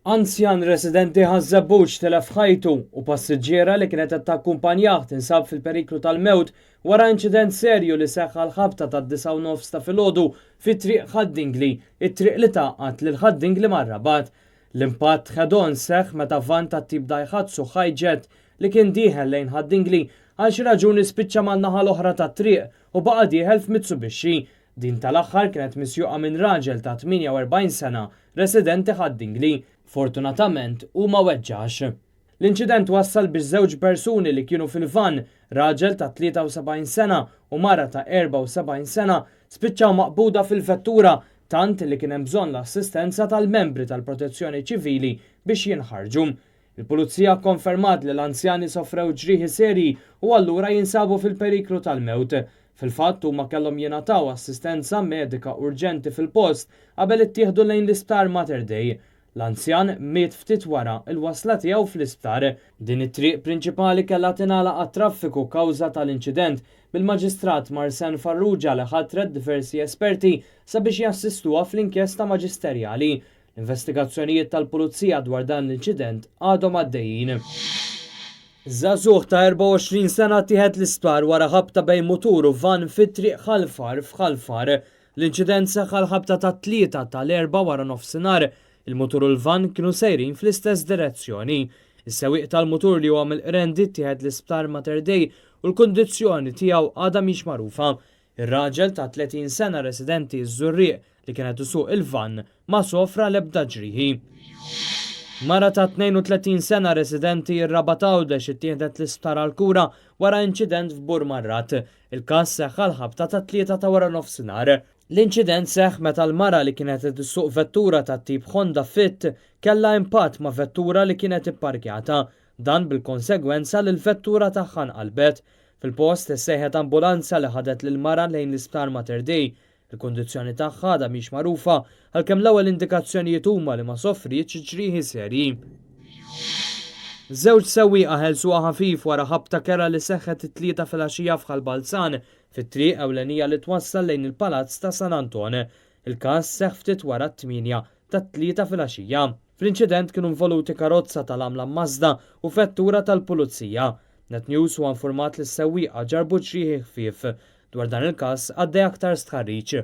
Anzjan residenti Ħaż-Żebbuġ tilef ħajtu u passiġġiera li kienet qed takkumpanjah tinsab fil-periklu tal-mewt wara inċident serju li seħħ għall-ħabta tad-disgħa u nofs ta' filgħodu fi Triq Ħad-Dingli, it-triq li tgħaqqad lil Ħad-Dingli mar-Rabat. L-impatt head-on seħħ meta vann tat-tip Daihatsu Hi-Jet li kien dieħel lejn Ħad-Dingli għal xi raġuni spiċċa man-naħa l-oħra tat-triq u baqa' dieħel f'Mitsubishi. Din tal-aħħar kienet misjuqa minn raġel ta' 48 sena residenti Ħad-Dingli. Fortunatament hu ma weġġax. L-inċident wassal biex żewġ persuni li kienu fil-vann, raġel ta' 73 sena u mara ta' 74 sena, spiċċaw maqbuda fil-vettura tant li kien hemm bżonn l-assistenza tal-membri tal-Protezzjoni Ċivili biex jinħarġu. Il-Pulizija kkonfermat li l-anzjani sofrew ġrieħi serji u allura jinsabu fil-periklu tal-mewt. Fil-fatt huma kellhom jingħataw assistenza medika urġenti fil-post qabel ittieħdu lejn l-Isptar Mater Dei. L-anzjan miet ftit wara l-wasla tiegħu fl-isptar. Din it-triq prinċipali kellha tingħalaq għat-traffiku kawża tal-inċident, bil-Maġistrat Marsanne Farrugia li ħatret diversi esperti sabiex jassistuha fl-inkjesta maġisterjali. L-investigazzjonijiet tal-Pulizija dwar dan l-inċident għadhom għaddejjin. Żagħżugħ ta' 24 sena ttieħed l-isptar wara ħabta bejn mutur u vann fi Triq Ħal Far f'Ħal Far. L-inċident seħħ għall-ħabta tat-tlieta tal-Erbgħa wara nofsinhar. Il-mutur u l-vann kienu sejrin fl-istess direzzjoni. Is-sewwieq tal-mutur li huwa mill-Qrendi ttieħed l-isptar Mater Dei u l-kundizzjoni tiegħu għadha mhix magħrufa. Ir-raġel ta' 30 sena residenti ż-Żurrieq li kien qed isuq il-vann ma sofra l-ebda ġrieħi. Mara ta' 32 sena residenti r-Rabat Għawdex ittieħdet l-isptar għall-kura wara inċident f'Burmarrad. Il-każ seħħ għall-ħabta tat-tlieta ta' waranofsinhar. L-inċident seħħ meta l-mara li kienet qed issuq vettura tat-tip Honda Fit kellha impatt ma' vettura li kienet ipparkjata. Dan bil-konsegwenza li l-vettura tagħha nqalbet. Fil-post issejħet ambulanza li ħadet lill-mara lejn l-Isptar Mater Dei. Il-kundizzjoni tagħha għadha mhix magħrufa għalkemm l-ewwel indikazzjonijiet huma li ma sofrietx ġrieħi serji. Żewġ sewwieqa ħelsuha ħafif wara ħabta kerha li seħħet it-Tlieta filgħaxija f'Ħal Balzan, fit-triq ewlenija li twassal lejn il-Palazz ta' San Anton. Il-każ seħħ ftit wara t-tmienja tat-Tlieta filgħaxija. Fl-inċident kienu involuti karozza tal-għamla Mazda u vettura tal-Pulizija. Net News huwa infurmat li s-sewwieqa ġarrbu ġrieħi ħfief. Dwar dan il-każ għaddej aktar stħarriġ.